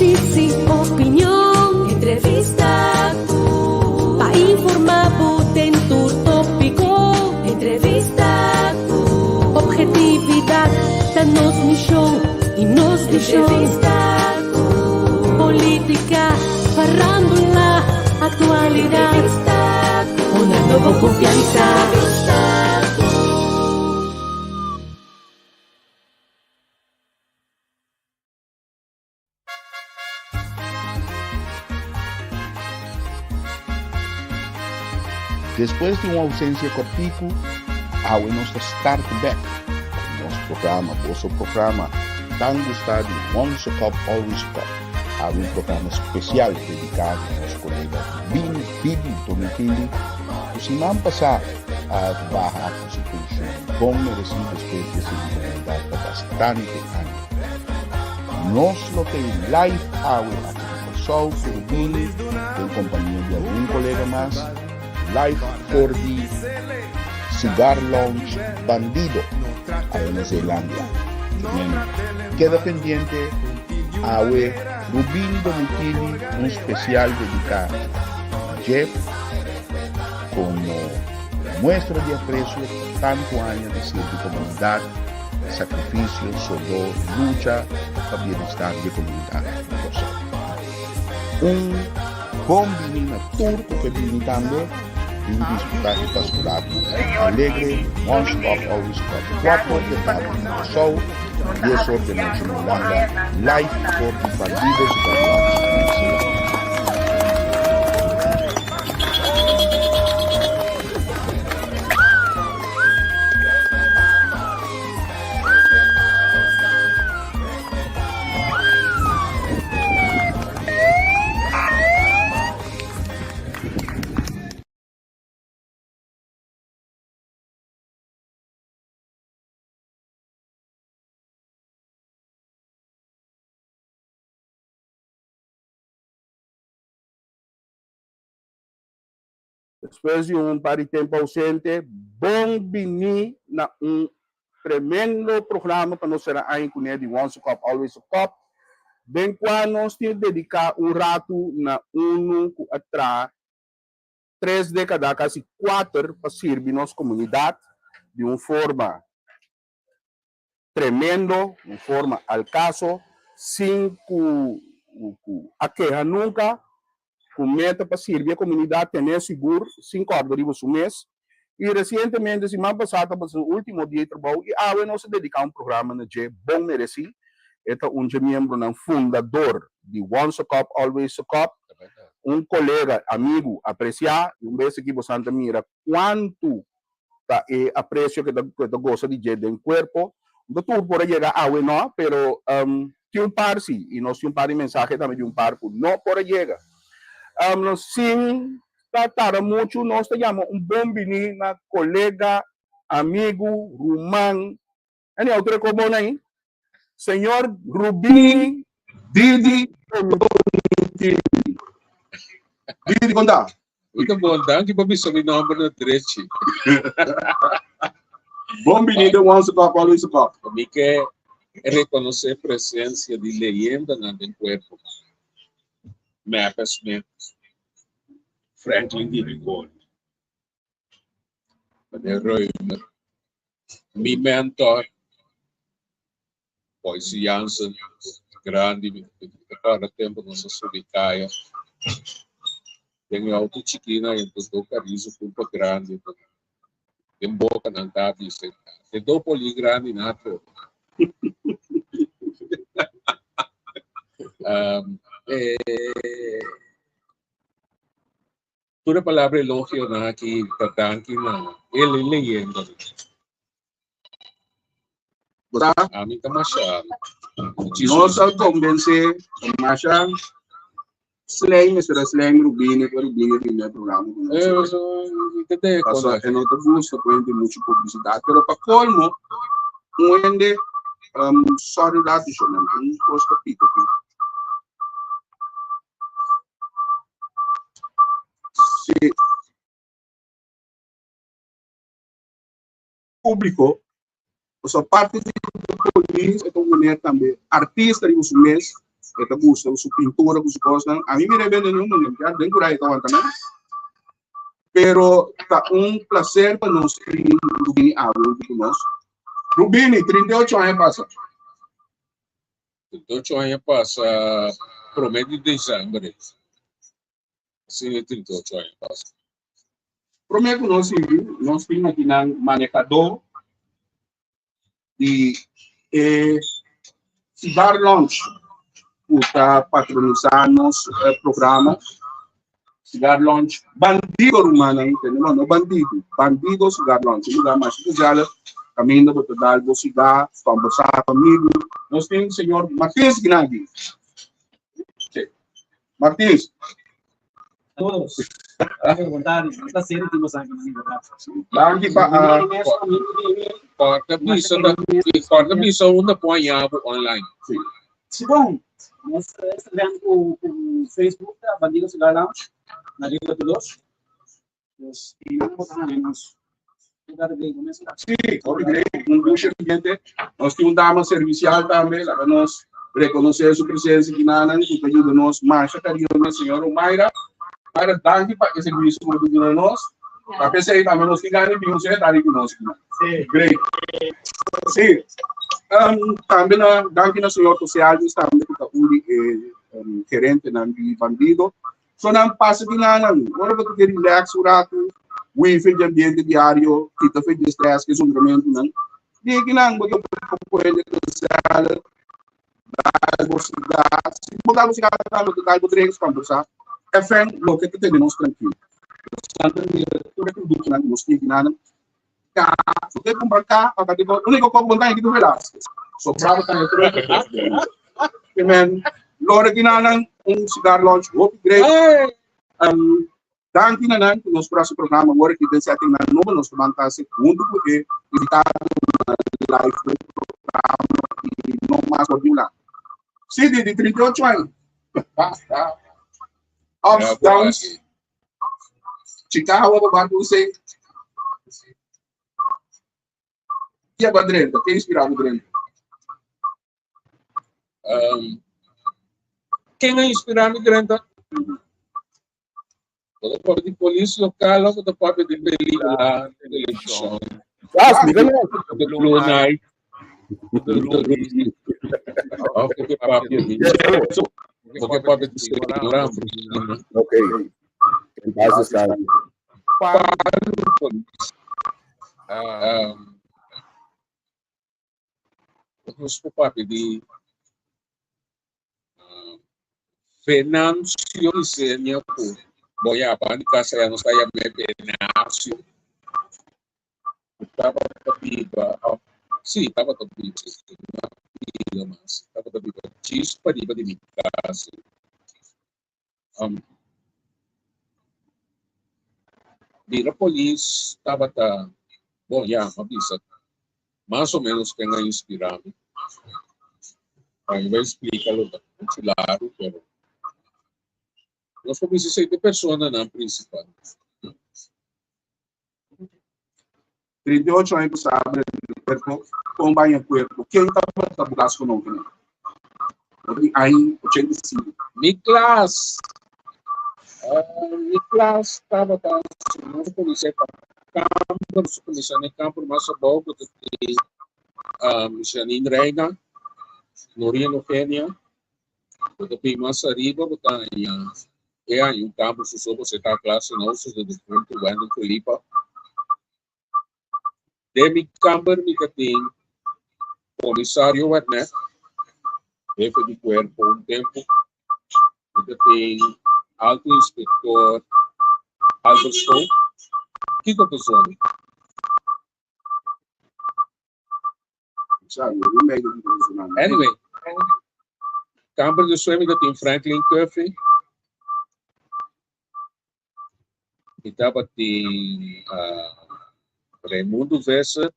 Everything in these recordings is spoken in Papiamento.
Análisis i opinion, entrevista ku pa informá bo den tur tópiko. Entrevista ku Obhetividat ta nos mishon i nos vishon. Entrevista ku Polítika, farándula, aktualidat. Entrevista ku Honrando bo konfiansa. Entrevista ku. Despues di un ausencia cortico, awe nos ta start bek cu nos programa, boso programa tan gusta di Once a Cup Always a Cup. Awe un programa special dedica na nos colega Bini Bibi Domitili cu siman pasa a baha cu su pensioen bon mereci despues di a sirbi comunidad pa bastante aña. Nos lo tei live awe aki di Kòrsou ku Rubini den kompania di algun kolega mas, live for di Cigar Lounge Bandido awe na Zeelandia. Men keda pendiente awe Rubini Domitili un spesial dediká na dje komo muestra di apresio pa tantu aña di sirbi komunidat. Sakrifisio, sodó, lucha pa bienestar di e komunidat di Kòrsou. Un bon bini na tur ku ke bini tambe bin disfrutá i pasa un ratu alegre Once Cup Always Cup 4 di tardi na Kòrsou, 10 or di anochi na Hulanda, live for di Bandido Cigar Lounge na Zeeland. Despues di un par di tempu ausente, bon bini na un tremendo programa pa nos sera aña kuné di Once a Cup, Always a Cup, den kua nos tin dediká un ratu na unu ku a traha tres dékada, kasi kuater, pa sirbi nos komunidat di un forma tremendo, un forma al kaso, sin ku a keha nunka, ku meta pa sirbi e komunidat ten'é sigur sin kòrda riba su mes. I resientemente, siman pasá tabata su último dia di trabou i awe nos a dediká un programa na dje bon meresí. E ta un dje miembronan fundador di Once a Cop, Always a Cop, un kolega, amigu apresiá i un bes aki bosan ta mira kuantu ta e aprecio cu e ta goza di dje den cuerpo. No tur por a yega awe no, pero tin un par si, y nos tin un par di mensahe tambe di un par cu no por a yega. Nos sin ta tarda mucho nos ta yama un bon bini na colega, amigo, ruman, any otro como nan ahi? Señor Rubin Didi Domitili. Didi, con ta? Mi ta bon, danki pa bisa mi nomber na drechi. Bon bini den Once a Cup, Always a Cup. Mi ke rekonosé presensia di leyendanan den kuerpo. Mecca Smith, Franklin Di Rigoli, Meneer Reumer, mi mentor, Boyce Jansen, grandi, mi ta kòrda tempu nos a subi kaya den e outo chikina i enton do karizo kulpa grandi den boka nan ta bisa e do poli grandi nan a trobe. Tur e palabra elogionan aki ta danki na el e leyenda. Bo sa? Ami ta masha. Nos a konvensé masha slijm, mester a slijm Rubini pa Rubini bini e programa ku nos. Pasobra e no ta gusta ku hende muchu publisidat. Pero pa kolmo, un hende, sorry ratu showman, un kos ta pita aki. Sí. Públiko, pasobra parti di polis e ta un manera tambe artista riba su mes. E ta gusta ku su pintura, ku su kosnan. Ami mira e bende nun, nun ya den kurai e ta wanta nan. Pero ta un placer pa nos tin Rubini awe huntu ku nos. Rubini, 38 aña pasa. 38 aña pasa prome di december. Asina e 38 aña pasa. Prome ku nos sigui, nos tin akinan manehadó di e Cigar Lounge ku ta patronisá nos programa. Cigar Lounge Bandido rumannan, tende no, no bandido, Bandido Cigar Lounge, un lugar masha gezellig kaminda bo ta dal bo cigar, kòmbersá ku amigu. Nos tin señor Martins Gnagui. Martins. Todos. Bon tardi. Un placer di boso aki manera ta. Danki pa a. Corta bisa ta corta bisa unda por haña bo online. Sí. Sí bon. Nos Instagram ku ku Facebook ta Bandido Cigar Lounge na Riba Todos. Dus y nan bo ta haña nos. Sí, hopi great, un dushi ambiente. Nos tin un dama servicial tambe, laga nos reconoce su presencia aki nanan, cu ta yuda nos masha cariño, señora Omaira. Omaira, danki pa e servicio cu bo ta duna nos. Ta pesey tambe nos tin gana di bin un secretario cu nos aki nan. Great. Sí. Um, tambe na, danki na señor José Alves tambe, cu ta un di e um, gerentenan di Bandido. So nan pasa di nan, ora bo ta ke relax un ratu, hui fe di ambiente diario, kita fe di stress, ke zundramentunan, di ki nan bo ta pone gezellig, dal bo sigar, si bo dal bo sigar tambe bo ta dal bo drinks kombersa, efen loke ta tene nos trankil. Nos ta mira tur e produktonan ku nos tin kinan, ka, si bo ke kumpra ka, òf ka di bo, úniko kos ku bo ta haña ki tur Velasquez. Sobrá bo ta haña tur e Amen. Lora kinanan un cigar lounge hopi great. Um, danki na nan ku nos por hasi programa awor aki den setting nan nobo. Nos ta ban ta hasi huntu ku e invitado live den programa i no mas por di un lado. Sí, di, di 38 aña. Ups, downs. Chicago, bo ban ku Ke aba drenta? Ke inspirá bo drenta? Um, ken a inspirá mi drenta? Bo ta papia di polis lokal of bo ta papia di pelikula, televishon? Ah, splika nos. The Blue Night. Of bo ke papia di bo ke papia di Señor Ambrosina. Ok. En paz descanse. Palu polis. Um, nos por papia di Venancio Isenia ku bo ya pa di casa ya nos ta yam'é Venancio. Tabata biba, oh, sí, tabata biba, sí, no biba mas, tabata biba djis pariba di mi casa. Um, bira polis tabata, bon ya, m'a bisa mas o menos ken a inspirá mi. Mi bai splika lo ta muchu largu, pero nos por bisa esei ta e personanan prinsipal. 38 aña pasá den kuerpo, kon baña kuerpo, ken tabata bo klas ku no kende? Bo ta di aña 85. Mi klas, mi klas tabata nos kuminsá pa kamber, nos kuminsá na e kamber mas abou ku ta tin Janine Reina, Norina Eugenia, bo ta bin mas ariba bo ta haña e haña un kamber su so pasobra e ta klase nos su defuntu Wendel Felipa. Den mi kamber mi ta tin komisario Wernet, hefe di kuerpo un tempu, mi ta tin alto inspektor Albert Stoop. Kiko ta zona? Anyway, kamber di suemi ta tin Franklin Curfy. Mi tabatin uh, Raimundo Visser.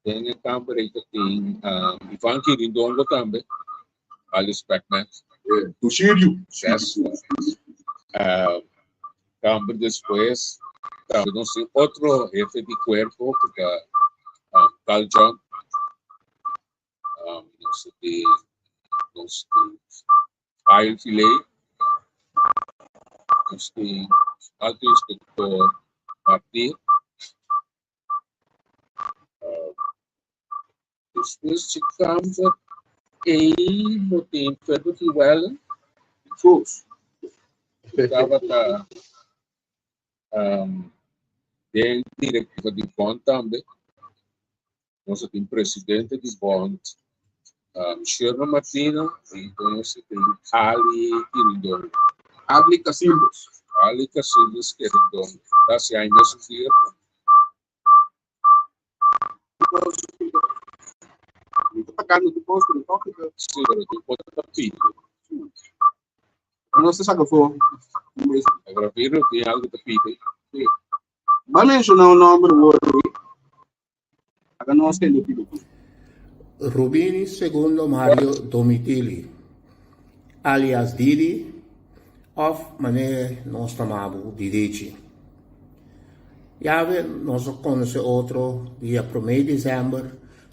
Den e kamber ei ta tin uh, Ivan Kirindongo tambe, alias Pac-Man. Tuxirio. Yes. Uh, Tambe despues tambe nos tin otro hefe di cuerpo cu ta Carl John. Nos tin Ail Filey, nos tin Alto Inspector Martin. Despues di Camper ei bo tin Ferber Llewellyn. Sus. Ku tabata den directiva di bond tambe. Nos a tin presidente di bond Sherman Martina y nos a tin Ali Quirindongo. Ali Casildos. Ali Casildos Quirindongo. Ta hasi aña mesun dia ku. Mi ta pagando tu kos, pero toch ta. Sí, pero tu kos ta pidi. Nos ta saka afó. Agraviro tin algo ta pidi. Sí. Ba menshoná un nòmber wor ei. Laga nos tende pidi ku. Rubini Segundo Mario Domitili, alias Didi òf manera nos ta mama bo Didichi. Yawe nos a konosé otro dia promé di desèmber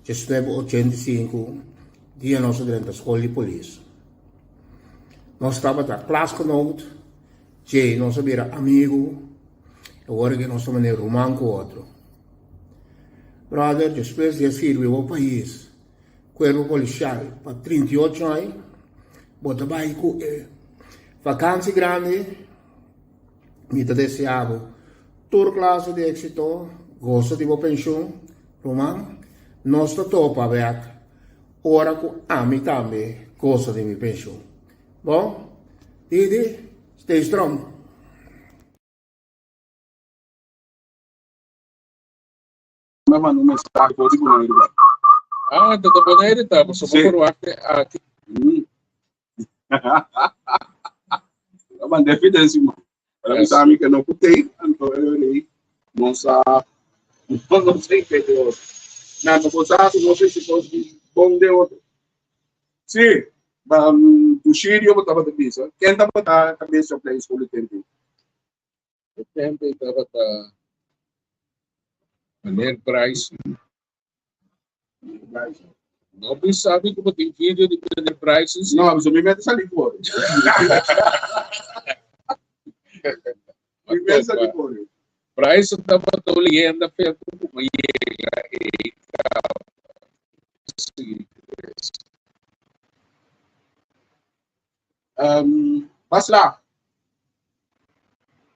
diesnuebe 85, dia nos a drenta skol di polis. Nos tabata klasgenoot, djei nos a bira amigu, awor aki nos ta manera ruman ku otro. Brother, despues di a sirbi bo pais kuerpo polisial pa 38 aña, bo ta bai ku e vakansi grandi. Mi ta desea bo tur klase di éksito, gosa di bo penshun, ruman. Nos ta topa bèk ora ku ami tambe gosa di mi penshun. Bon, Didi, stay strong. Mi a manda un mensahe for di Boneiru ba. Ah, ta ta Boneiru ta, pasobra Sí. por wak te aki. A manda evidencia man. Pero mi sa mi que no por tei, anto e rei no sa no sei que de otro. Na no por sa no sei si cos di bon de otro. Sí, ba Bushirio bo tabata bisa. Ken tabata cabeza op de school e tempo? E tempo ei tabata Meneer Bryson. No bisa mi ku bo tin video di Meneer Bryson si. No, so mi mester sali for. Mi mester sali for. Bryson tabata un leyenda tempo ku mi yega ei kaba. Sigui tres. Basla.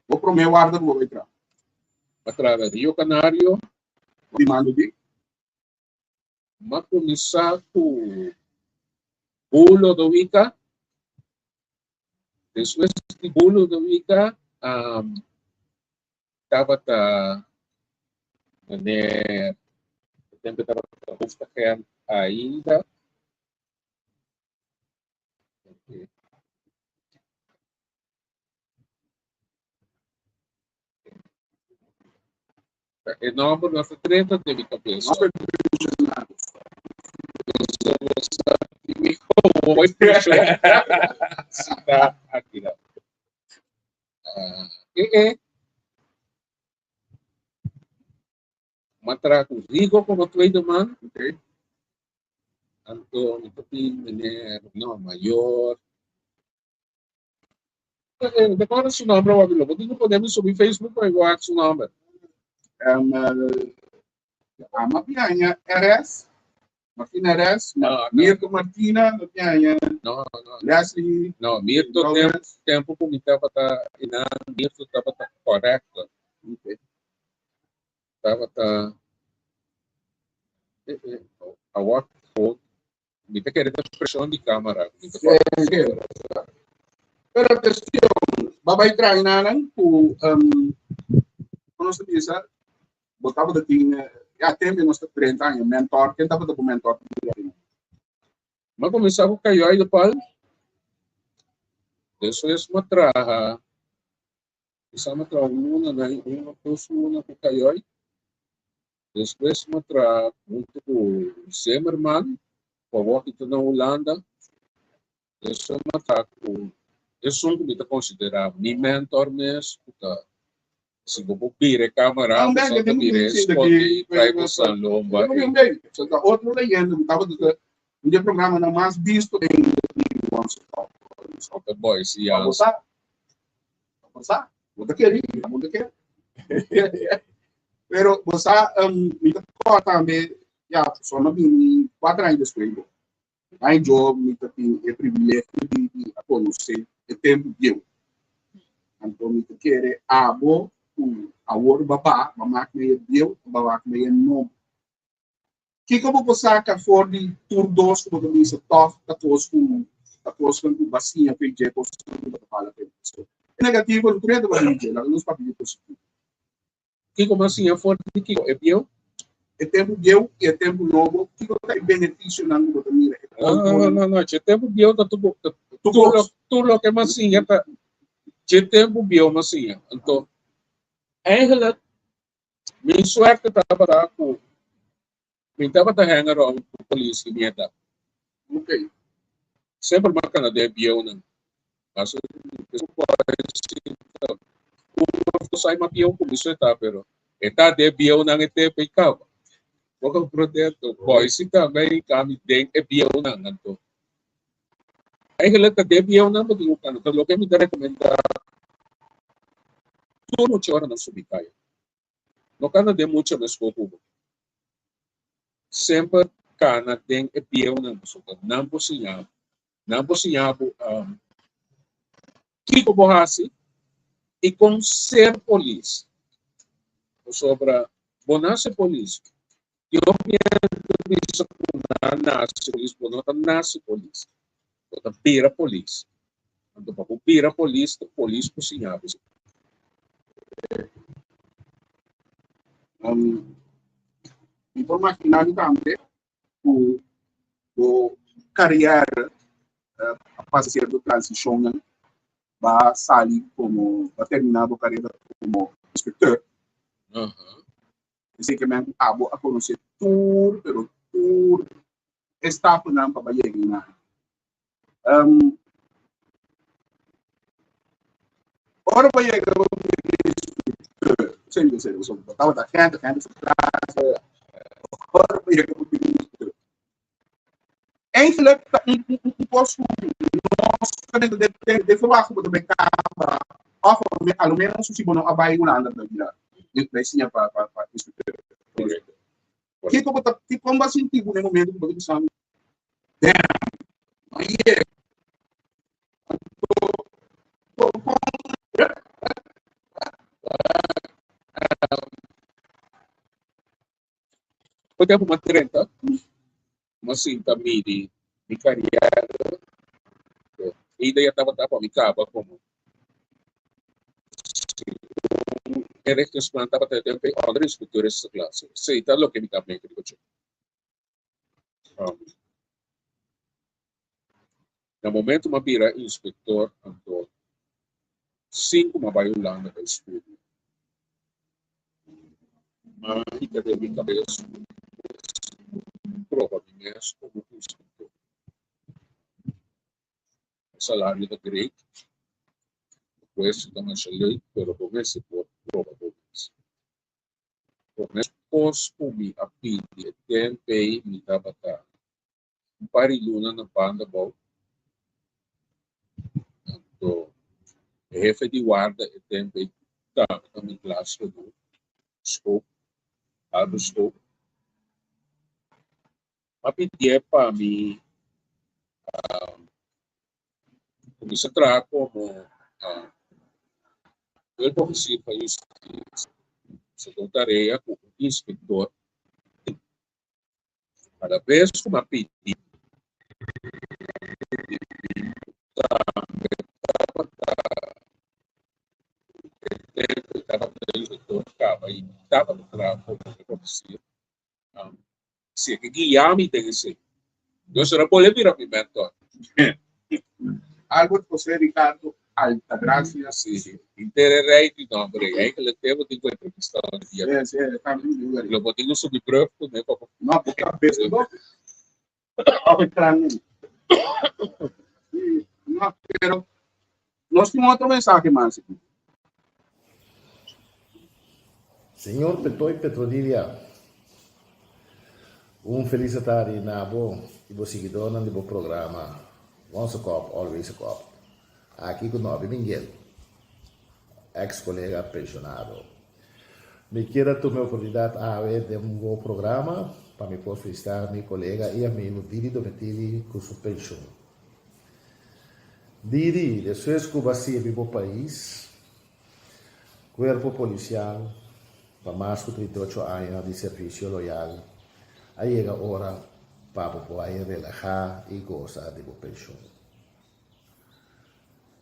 Bo promé warda ku bo bai tra. M'a traha Rio Canario. Di mando di. M'a kuminsá ku Bu Lodowica. Despues di Bu Lodowica tabata meneer, e tempu tabata hoofdagent ainda. E nomber no ta drenta den mi cabeza. M'a traha ku Rigo komo tweede man. Anto mi ta tin meneer, no, mayor. Mi ta kòrda su nòmber awor, mi lo por tin ku pone mi subi Facebook pa mi por wak su nòmber. Ama piaña RS, Martina RS, No, no. Mirto Martina, no piaña No, no. Leslie. No, Mirto tempo, tempo ku mi tabata einan, Mirto tabata correcto. Okay. Tabata awor mi ta kere ta presión di cámara. Mi ta Pero cuestión, babay trae nanan ku um, nos ta bisa, bo tabata tin, ya tempo nos ta 30 aña, mentor, ken tabata bo mentor? M'a kuminsá ku Kayoy de Pal. Despues m'a traha Kisa m'a traha un luna na un of dos luna ku Kayoy. Despues m'a traha huntu ku Zimmerman, ku awor ki ta na Hulanda. Despues m'a traha ku esun ku mi ta konsiderá mi mentor mes, ku ta si bo por bira e kamera, bo sa ta bira e spot di Tribal San Lomba. Otro leyenda ku tabata ta. Un di e programanan mas bisto den Once Cup. Ota boys y Bo sa? Bo sa? Bo ta keri? Bo ta keri? Pero bo sa, um, mi ta kòrda tambe, ya, so mi a bini kuater aña despues bo. Ai jo mi ta tin e privilegio di di a konosé e tempu bieu. Anto mi ta kere abo ku awor ba ba, ba mak mei e bieu, ba wak mei e nobo. Kiko bo por saka for di tur dos ku bo ta bisa tòg ta kos ku ta kosnan ku ba siña p'e dje kosnan ku bo ta fala p'e dje? E negativo no tur hende ta bini dje, laga nos papia di positivo. Kiko bo a siña for di kiko e bieu? E tempu bieu i e tempu nobo, kiko ta e benefisionan ku bo ta mira? E No, no, no, no, dje tempu bieu ta tur tur tur loke mi a siña ta dje tempu bieu mi a siña. Anto, eigenlijk Mi suerte tabata ku mi tabata hang around ku polis di mi edat. Ok. Semper mi a kana den e bieunan. Paso un sai mas bieu ku mi su eta, pero e ta den e bieunan e tempu ei kaba. Bo komprende? Anto boy si tambe a hinka mi den e bieunan. Anto eigenlijk ta den e bieunan bo tin ku kana. Ta loke mi ta rekomendá tur mucha ora nan subi kaya. No kana den mucha meskó ku bo. Semper kana den e bieunan pasobra nan por siña bo. Nan por siña bo kiko bo hasi i kon ser polis. Pasobra bo nase polis. Tin hopi hende ta bisa ku nan nase polis, bo no ta nase polis. Bo ta bira polis. Anto pa bo bira polis, ta polis ku siña bo. Mi por magina mi tambe ku bo kariera a pasa sierto transishonnan, ba sali komo, ba termina bo karera komo inspekteur. Esei ke men ku abo a konosé tur, pero tur e stapnan pa ba yega na. Ora bo yega bo instrukteur, seri bo seri, bo tabata agente, agente su klas, ora bo yega bo instrukteur. Eigenlijk ta un un kos ku nos ta den den den verwacht ku bo ta bai kaba òf a lo menos si bo no a bai Hulanda bai bira bai siña pa pa pa instrukteur. Kiko bo ta kon bo a sinti bo na e momento ku bo ta bisa Damn, no yega. Por tempu m'a 30, m'a sinta midi mi kariera. E idea tabata pa mi kaba komo segun e richtingsplan tabata e tempu ei onderinspekteur eerste klasse. Esei ta loke mi ta mete riba dje. Na momento m'a bira inspector anto sin cu m'a bay Hulanda pa estudio. M'a hita den mi cabes cu proba mi mes como inspector. E salario ta great, e puesto ta masha leuk pero bo mester por proba bo mes. Promé kos ku mi a pidi e temp ei mi tabata un par di luna na banda abou. Anto e hefe di warda e temp ei tabata mi klasgenoot, Schoop, Albert Schoop. A pidié pa mi kuminsá traha komo hulpofisier pa hustisia. Esei ta un tarea ku un inspektor tin. Kada bes ku mi a pidi tambe tabata e tempu e tabata inspektor kaba i tabata traha komo hulpofisier. Si e ke guia mi den esei. Dios ora bolbe bira mi mentor. Albert José Ricardo Altagracia. Sí, henter e rei di nomber ei. Eigenlijk te bo tin ku entrevista un dia. Sí, sí, e tambe mi lugar. Lo bo tin ku subi brug kuné pa bo. No, bo kabes no. Of e kran. Sí, no, pero nos tin otro mensahe mas aki. Señor Petoy Petrodilia. Un felis atardi na bo y bo siguidornan di bo programa Once a Cop, Always a Cop. Aki cu Nobby Minguel, ex colega pensionado. Mi kier a tuma e oportunidad awe den bo programa pa mi por felicita mi colega y amigo Didi Domitili cu su pension. Didi, despues cu bo a sirbi bo pais, Cuerpo Policial pa mas cu 38 aña di servicio loyal, a yega ora pa bo por a relaha y goza di bo pension.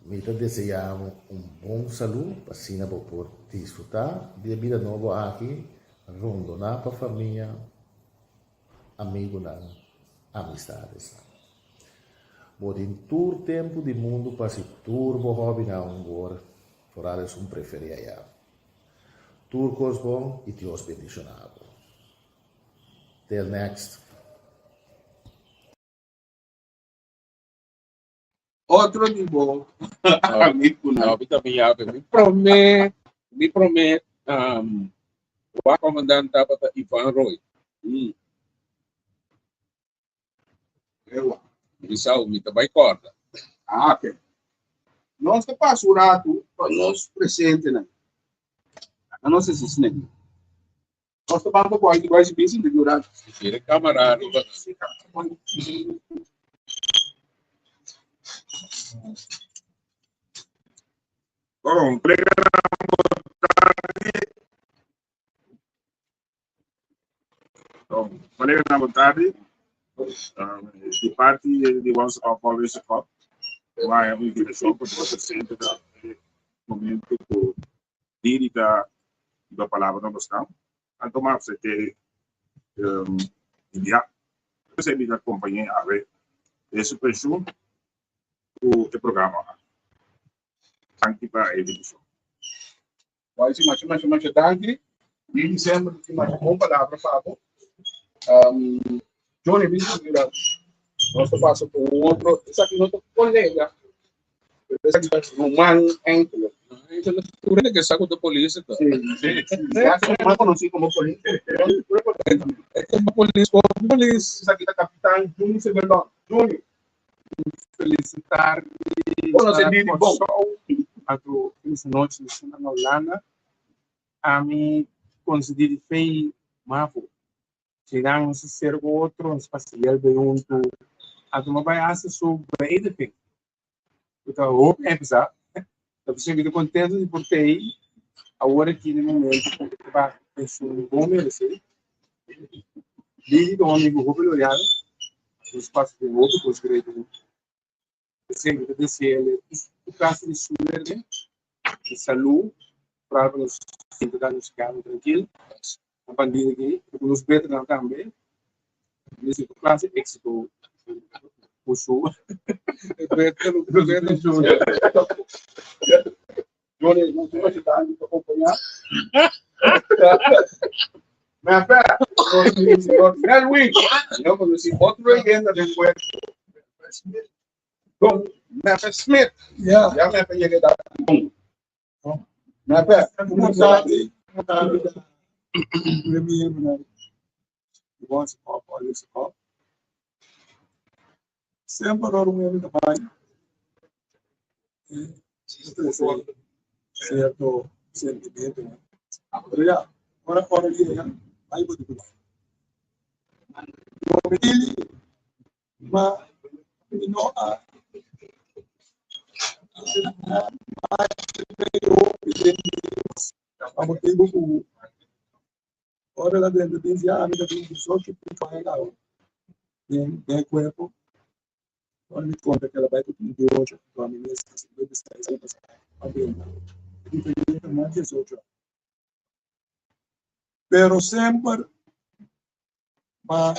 Mi ta desea bo un bon salud pa asina bo por disfruta di e bida nobo aki rondona pa famia, amigunan, amistadesnan. Bo tin tur tempu di mundu pa hasi tur bo hòbinan un gor, foral esun preferí ayá. Tur kos bon i Dios bendishoná bo. Till next. Otro di bo amigunan. No, mi ta mi yabe. Mi promé, mi promé um, wa comandant tabata Ivan Roy. Ewa. Mi sa, mi ta bai kòrda. Ah, ok. Nos ta pasa un ratu pa nos presentenan. Na nos asistente. Nos ta ban pa boy di boy si bin sinti un ratu. Si tira cámara arriba. Bon, Coleganan bon tardi. Di parti di Once a Cop Always a Cop, mi a haña un invitashon pa ta presente na e momento ku Didi ta hiba palabra na bosnan. Anto mi a ofresé di bia. P'esei mi ta kompañ'é awe den su penshun ku e programa aki. Danki pa e invitashon. Wou si masha masha masha danki. Lili semper tin masha bon palabra pa bo. Johnny bin cu mira nos ta pasa por un otro esaki no ta colega pero esaki ta ruman Angelo. Tur hende ke sa ku ta polis ta. Si si si ya ta mas conoci como polis pero tur e colega tambe. E como polis como polis. Esaki ta capitan Juni Sebelon. Juni. Felicitar di Conoce Lili bon. Kòrsou anto feliz nochi na Hulanda. Ami konsidí di fei mavo. Kinan nos a ser ku otro, nos pasa yelbe huntu. Anto mi a bai hasta su beëdiging. Ku ta hopi empezá. Ta p'esei mi ta kontento di por t'ei awor aki den momento ku ta baha penshun bon meresé. Lili ta un amigu hopi loyal. Nos pasa den hopi kos great huntu. P'esei mi ta dese'el tur klase di suerte, di salú, foral pa nos sinta ta nos kama trankil. Na bandida aki, i ku nos beternan tambe. Mi desea tur klase éksito ku su penshun. Johnny, nos masha danki pa kompañá. Mefe, señor Melwin, no conocí otro leyenda den puerto. Don Mefe Smith. Ja. Ya Mefe llega edad. Mefe, ¿cómo está? Semper ora un hende ta bai e trese sierto sentimentonan. Pero ya, ora ora yega, bai bo di ku bai. Domitili, ma mi no a pa motibu ku Ora el a drenta den si ami ta tin 18 pico aña caba den den e cuerpo. Ora mi conta cu el a bay cu 38, anto ami mes a 56 aña pasa a drenta. E diferencia ta mas 18 aña. Pero semper ma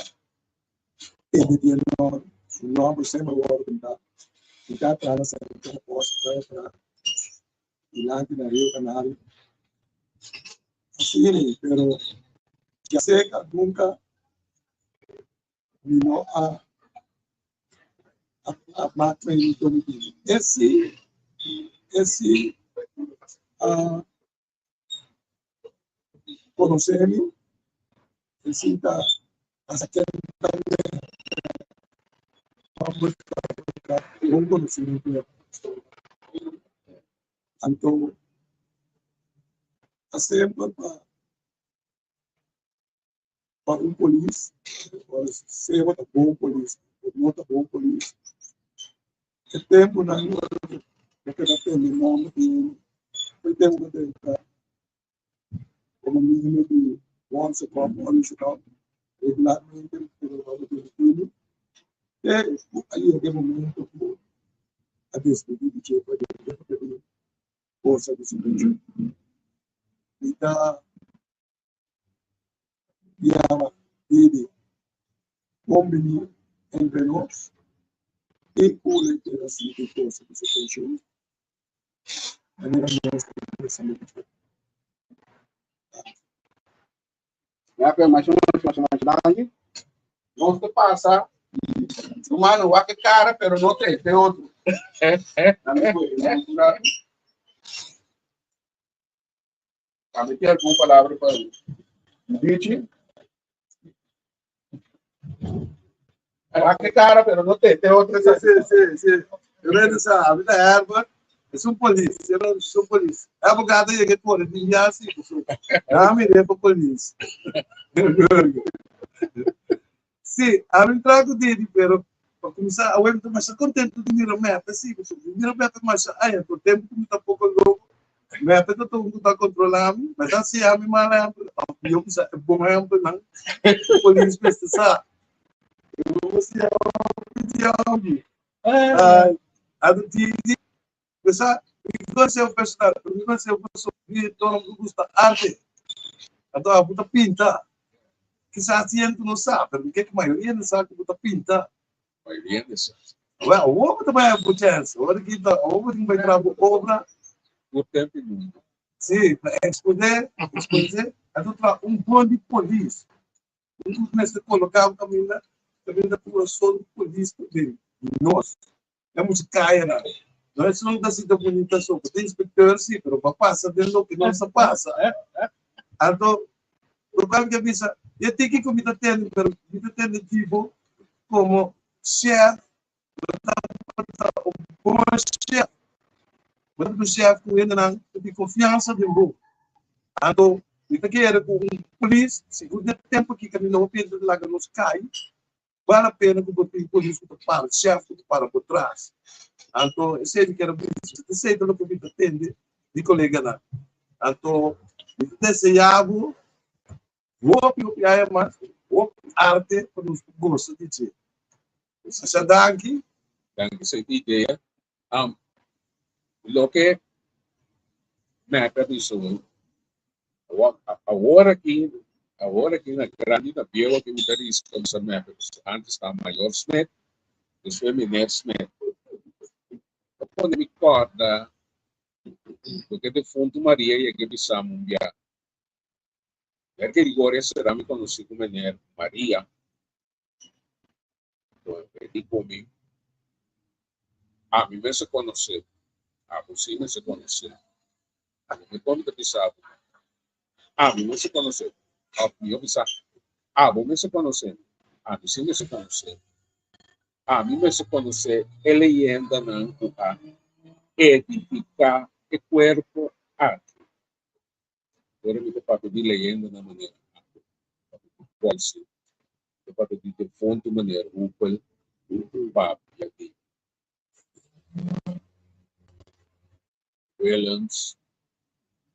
tende di e nomber, su nomber semper worde contá. Mi ta traha na Santa Rosa, ta traha dilanti na Rio Canario. Asina, pero djaseca nunca mi no a a mak mi cometido. E si, e si a conoce mi, e si ta. Bon conocimiento di Anto a semper pa pa un polis, ora sea bo ta bon polis o no ta bon polis, e tempunan ora bo keda tende nomber di hende, e tempu bo ta komo miembro di Once Cup, Always Cup, regularmente pero ora bo tene te ku a yega e momento ku a despedí di dje pa dje forsa di su pecho. Mi ta yama pidi bon bini entre nos i ku lo keda sinti forsa di su pecho manera nos ta resibi di dje. Ya pe masha masha masha masha danki. Nos ta pasa humano wak e cara pero no te te otro. Ami tin algun palabra pa dichi. Wak e cara pero no te te otro. Sí, sí, sí, sí. Yo sa, a mi ta Herbert, es un polis, es un polis. E abogado yega e pone di ya si, a mi pa polis. Sí, a mi trago didi, pero pa kuminsá awe mi ta masha kontentu di mira Mepe, sí, pasobra mi mira Mepe masha aña, por tempu ku mi ta poko loko, Mepe ta tur ku ta kontrolá mi, mi ta siña mi mal ehèmpel, òf mihó bisa e bon ehèmpelnan ku polis mester sa. Mi siña hopi di hopi. Anto didi, mi sa, mi konseho personal, mi konseho pasobra mi ta un ku gusta arte, anto abo ta pinta. Kisas hende no sa, pero mi ke ku mayoria hende sa ku bo ta pinta. Mayoria hende sa. Well, awor bo ta bai haña bo chèns. Awor aki ta, awor bo tin bai traha bo obra. Tur tempu i mundu. Sí, pa eksponé, eksponé, anto traha un bon di polis. Un ku mester koloká un kaminda, kaminda kurason di polis ta den nos. E mucha kayanan. No es un casita bunita so, bo ta inspecteur si, pero bo a pasa den loke nos a pasa. Anto, locual ke bisa, e tiki ku mi ta tende, pero mi ta tende di bo komo chef, bo tabata un bon chef. Bo tabata un chef ku hendenan ta tin konfiansa den bo. Anto, mi ta kere ku un polis, sigur den tempu aki kaminda hopi hende ta laga nos kai, Bal a pena ku bo tin polis ku ta para, chef ku ta para bo tras. Anto esei mi kier a bisa. Esei ta loke mi ta tende di koleganan. Anto mi ta desea bo hopi hopi aña mas, hopi arte pa nos por gosa di dje. Masha danki. Danki esei ta idea. Loke meta di su Awor aki, awor aki na grandi na bieu aki mi ta riska usa mep. Antes ta mayor Smith, despues meneer Smith. Ta pone mi kòrda loke defuntu Maria yega bisa mi un bia. Wer Gregoria sera mi konosí ku meneer Maria. E di ku mi, Ami mester konosé, abo sí mester konosé. Abo mi kon ta bisa bo, Ami mester konosé, òf mihó bisa, Abo mester konosé mi, ami sí mester konosé. Ami mester konosé e leyendanan ku a edifiká e kuerpo aki. Ora mi ta papia di leyendanan manera Apo, papia di Polsi, ta papia di defuntu manera Hupel, papia di Wellens,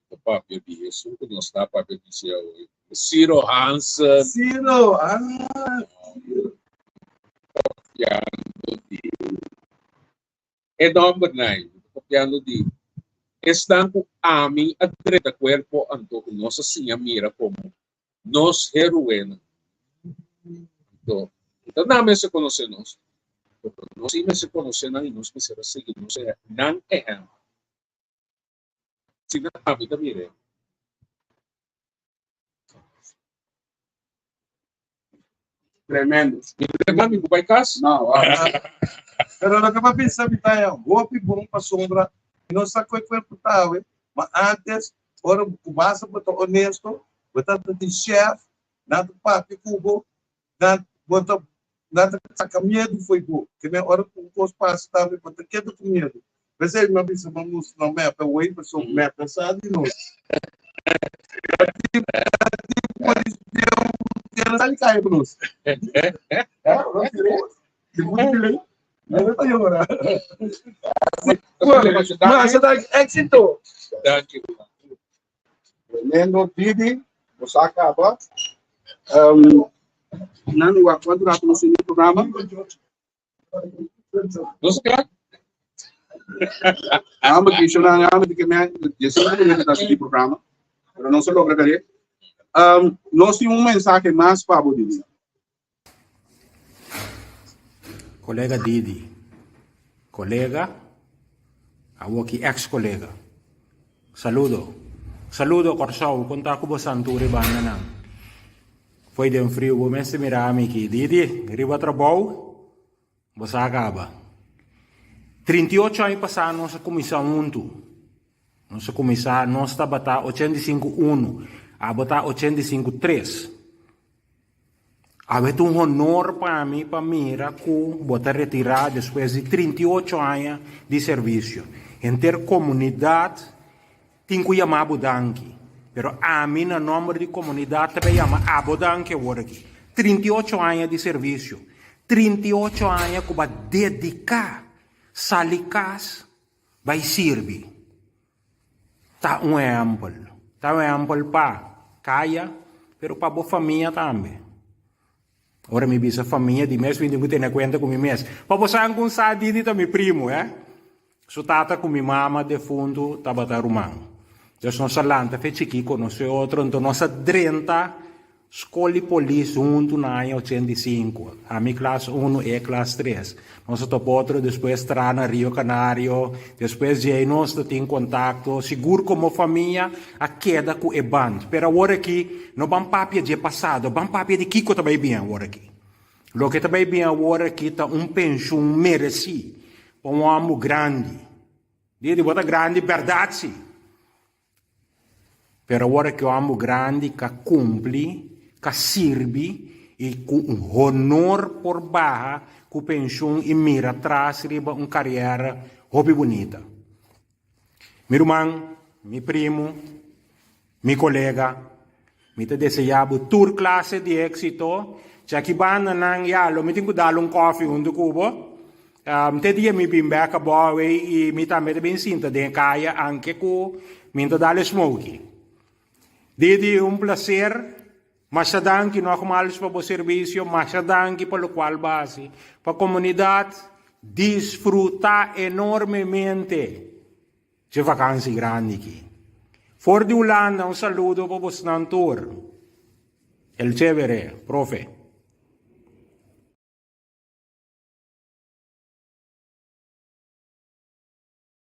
ta papia di esun ku nos ta papia di dje awe, Ciro Hansen. Ciro, ah! Papiando di e nòmbernan, mi ta papiando di esnan ku ami a drenta kuerpo anto ku nos a siña mira komo nos heruenan. Anto, no ta nan mester konosé nos, pero nos sí mester konosé nan i nos mester a sigui nos nan ehèmpel. Asina ami ta mir'é. Tremendo. Mi ta mami ku bai kas? No. Pero loke pa bisa mi ta ya hopi bon pasobra mi no sa koe kuerpo ta awe, ma antes ora ku basta bo ta honesto, bo ta tin chef, nan ta papia ku bo. Nan bo ta nan ta saka miedu fo'i bo. Ke men ora ku un kos pasa tambe bo ta keda ku miedu. P'esei mi a bisa bo nos no mèpè wei pasobra mèpè sa di nos. Polis deu keda sali kaya ku nos. Masa danki éxito. Danki. Tremendo Didi, bo sa caba. Um, Nani, wak cuanto rato nos tin programa? Nos crack. Amba ki shonan amba di que me de cinco minutos ta di programa, pero no se logra kare. Um, nos tin un mensaje mas pa bo Didi. Kolega Didi, kolega, awoki ex kolega. Saludo. Saludo Kòrsou, kon ta ku bo santu riba andanan? Foi den friu bo mester mira ami aki. Didi, riba trabou, bo sa kaba. 38 aña pasá nos a kuminsá huntu. Nos a kuminsá, nos tabata 85 unu, abo ta 85 tres. Awe ta un honor pa mi pa mira ku bo ta retirá despues di 38 aña di servisio. Henter komunidat tin ku yama bo danki. Pero ami na nòmber di komunidat ta bai yama abo danki awor aki. 38 aña di servisio. 38 aña ku bo a dediká sali kas bai sirbi. Ta un ehèmpel. Ta un ehèmpel pa kaya, pero pa bo famia tambe. Ora mi bisa famia, di mes mi tin ku tene kuenta ku mi mes. Pa bo sa ku un sa Didi ta mi primu, eh. Su tata ku mi mama defuntu tabata ruman. Dus nos a lanta fe chikí konosé otro, anto nos a drenta Skol di polis huntu na aña 85. Ami klas unu, e klas tres. Nos a topa otro despues tra na Rio Canario. Despues djei nos ta tin kontakto. Sigur komo famia a keda ku e band. Pero awor aki no ban papia dje pasado, ban papia di kiko ta bai bin awor aki. Loke ta bai bin awor aki ta un penshun meresí pa un hòmber grandi. Di bo ta grandi bèrdat si. Pero awor ki homber grandi ka kumpli, ka sirbi i ku un honor por baha ku penshun i mira tras riba un kariera hopi bunita. Mi ruman, mi primu, mi kolega, mi ta deseá bo tur klase di éksito. Djaki bandanan, ya, lo mi tin ku dal un kòfi huntu ku bo. Te dia mi bin bek abou ei i mi tambe ta bin sinta den e kaya anke ku mi ta dal e smoky. Didi, un plaser. Masha danki nogmaals pa bo servisio, masha danki pa lokual bo hasi pa komunidat. Disfruta enormemente dje vakansi grandi aki. For di Hulanda un saludo pa bosnan tur. El chevere, profe.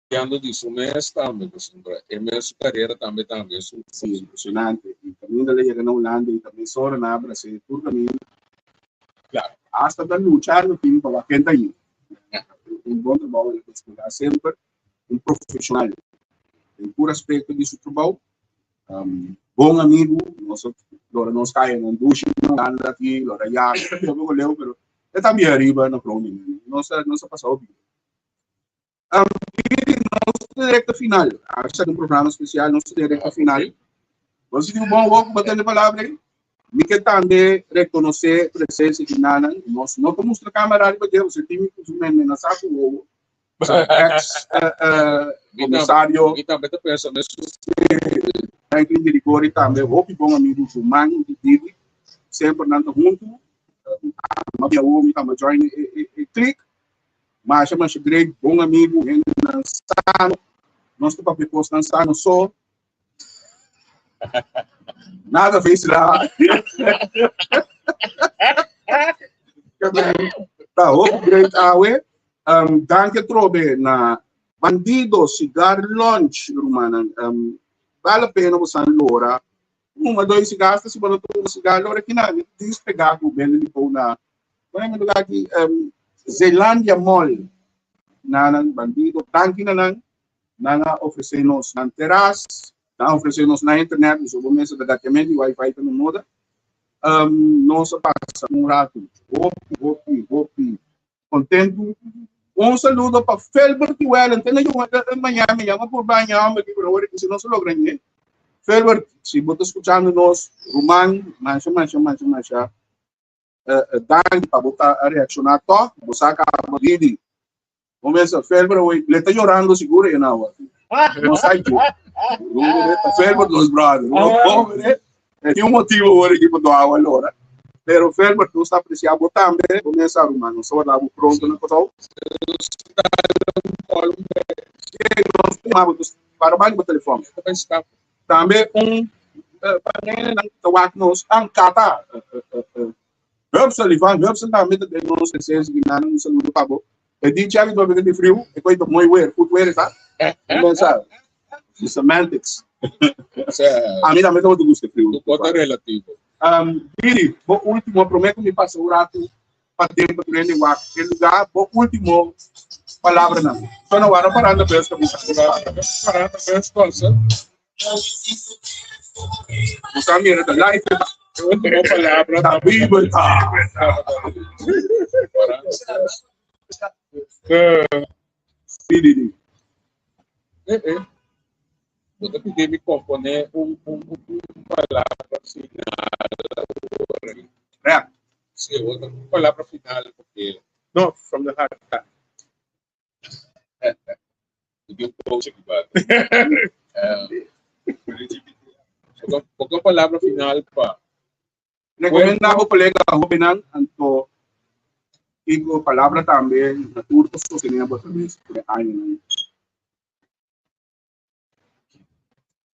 Papiando di su mes tambe, pasobra e mes su carera tambe tambe su. Sí, impresionante. Y caminda la yega na Hulanda y ta mesora na abras'é tur caminda. Claro. Hasta ta lucha lo tin pa wak ken ta yu. Un bon trabou el a desplegá semper, un profesional den tur aspecto di su trabou. Bon amigu, nos a lora nos kaya nan dushi na Hulanda aki, lora yag, ta bira poco leu pero e tambe ariba na Groningen. Nos a nos a pasa hopi bien. Nos ta den recta final. A sa un programa especial, nos ta den recta final. Bo sinti un bon wou ku bo tende palabra ei? Mi ke tambe rekonosé presensia di nanan. Nos no ta mustra kamera riba dje, bo tin ku menasá ku wowo. Ex komisario. Mi tambe ta pensa mesun. Franklin di Rigori tambe hopi bon amigu ruman di Didi. Semper nan ta huntu. Ama bia mi tambe join e clique. Masha masha great, bon amigu, hendenan sano. Nos ta papia kosnan sano so. Nada feest la. Ta hopi great awe. Um, danki atrobe na Bandido Cigar Lounge, rumannan. Um, vale a pena bosan lora. Uma, dois cigarros, si bo no tuma cigar, lora kinan. Despega ku bende di pou na, bueno, lugar aki, um, Zeelandia Mall. Nanan Bandido, danki na nan. Nan a ofresé nos nan teras, nan a ofresé nos nan internet, dus bo mester ta gatiamento di wifi ta na moda. Nos a pasa un ratu hopi, hopi, hopi kontentu. Un saludo pa Felbert i Wellen. Tene yu Miami, yama por baña hombre, pero ahora que si no se logra ñe. Felbert, si bo ta escuchando nos, ruman, masha, masha, masha, masha. Danki pa bo ta reacciona toch. Bo sa caba Didi. Bo mesa Felbert hoy, le ta llorando seguro e na No sa yo. Felbert nos brother. No, tin un motivo hoor aquí pa doa lora. Pero Felbert, nos ta aprecia bo tambe. Bo mesa ruman, nos ta warda bo pronto na Kòrsou. Para bali bo telefòn. Tambe un nan ta wak nos an kata. Hupsel, Ivan Hupsel tambe ta den nos presencia di nan un saludo pa bo. E di Charlie Domingo di friu, e koi ta mooi weer, goed weer is dat? Mensa, the semantics. A mi tambe ta gusta friu. Tu kota relativo. Didi, bo ultimo, prome ku mi pasa un ratu pa tempo tur hende wak e lugar, bo ultimo palabranan. So na wara paranda bes ka bisa. Paranda bes cosa. Bo sa mira ta live. Último palabra. Ta Bibel ta. Sí, Didi. Eh, eh. Bo ta pidi mi componé un, un, un palabra final. Rap. Sí, un palabra final porque... No, from the heart. Di un coach aquí ba. Poco palabra final pa. Recomenda bo colega hobennan anto y ku palabra tambe na tur ta sostené bo atraves di e añanan.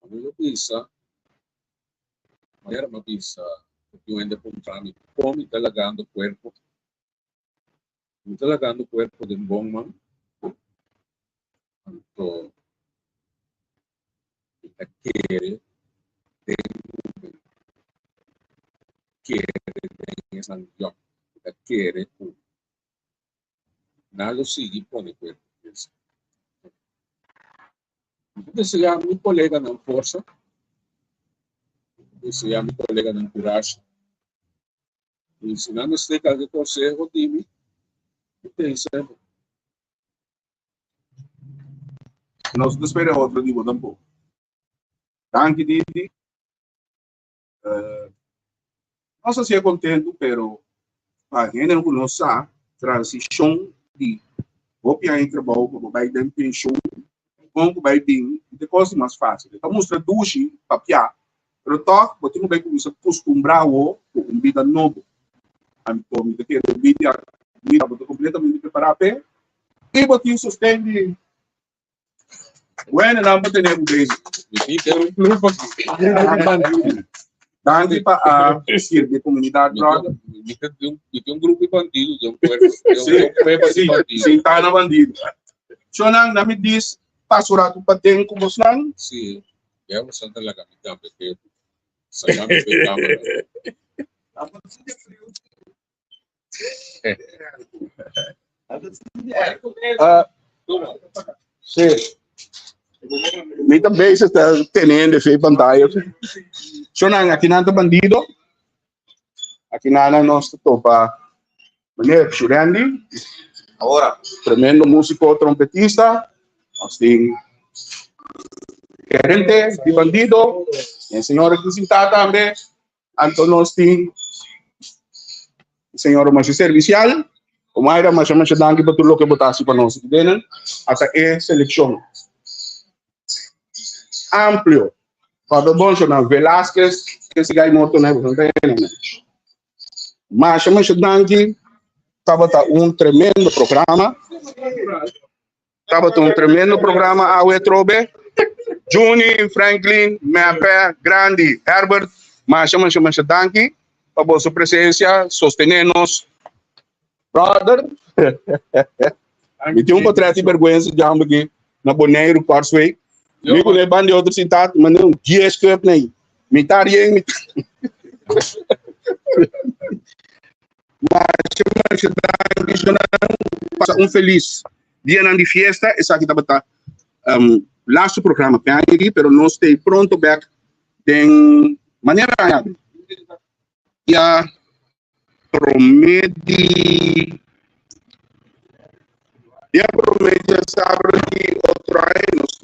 Ami lo bisa, manera mi a bisa, ku hende a puntra mi kon mi ta lagando kuerpo. Mi ta lagando kuerpo den bon man, anto mi ta kere den kere den esnan yòn. Mi ta kere ku nan lo sigui pone kuerpo krese. Mi ta deseá mi koleganan forsa, mi ta deseá mi koleganan kurashi. I si nan mester kalke konseho di mi, mi pensa Nos no ta spera otro di bo tampoko. Danki Didi. Nos a siña kontentu pero pa hende ku no sa transishon di hopi aña di trabou pa bo bai den penshon kon ku bai bin ta e kos di mas fásil. E ta mustra dushi papia Pero tòg bo tin ku bai kuminsá kustumbrá awor ku un bida nobo. Anto mi ta kere bida bida bo ta kompletamente prepará p'e i bo tin sosten di wendenan pa tene bo bezig. Mi tin ter un club aki. Danki pa a sirbi e komunidat, brother. Mi tin un grupo di bandido den un kuerpo. Den un kueba di bandido. Sintá na bandido. Shonnan, na mi dis pasa un ratu paden ku bosnan. Sí. Ya bo santa laga mi tambe ke saka mi pe kamera. Sí. Mi ta bezig ta teniendo fe pantalla. Shonan, aki nan ta bandido. Aki nan nos ta topa meneer Shurendi. Ahora. Tremendo músico, trompetista. Nos tin gerente di bandido. E señor aki sintá tambe. Anto nos tin señor masha servicial. Omaira, masha masha danki pa tur loke bo ta hasi pa nos. Denen, hasta e seleccion amplio. Pablo Boncho na Velasquez, que se gai morto na Masha masha danki. Tabata un tremendo programa. Tabata un tremendo programa awe trobe. Juni, Franklin, Mepe, Grandi, Herbert, masha masha masha danki pa boso presencia, sostene nos. Brother, mi tin un portret di bergüenza jambe aki na Boneiru Carsway. Mi ku ne ban di otro sintat, manda un 10 cup nei. Mi ta rien, mi Masha masha danki shonan. Pasa un felis dianan di fiesta. Esaki tabata um, laatste programa pe aña aki, pero nos stay pronto back den manera aña. Dia promé di dia promé djasabra di otro aña nos.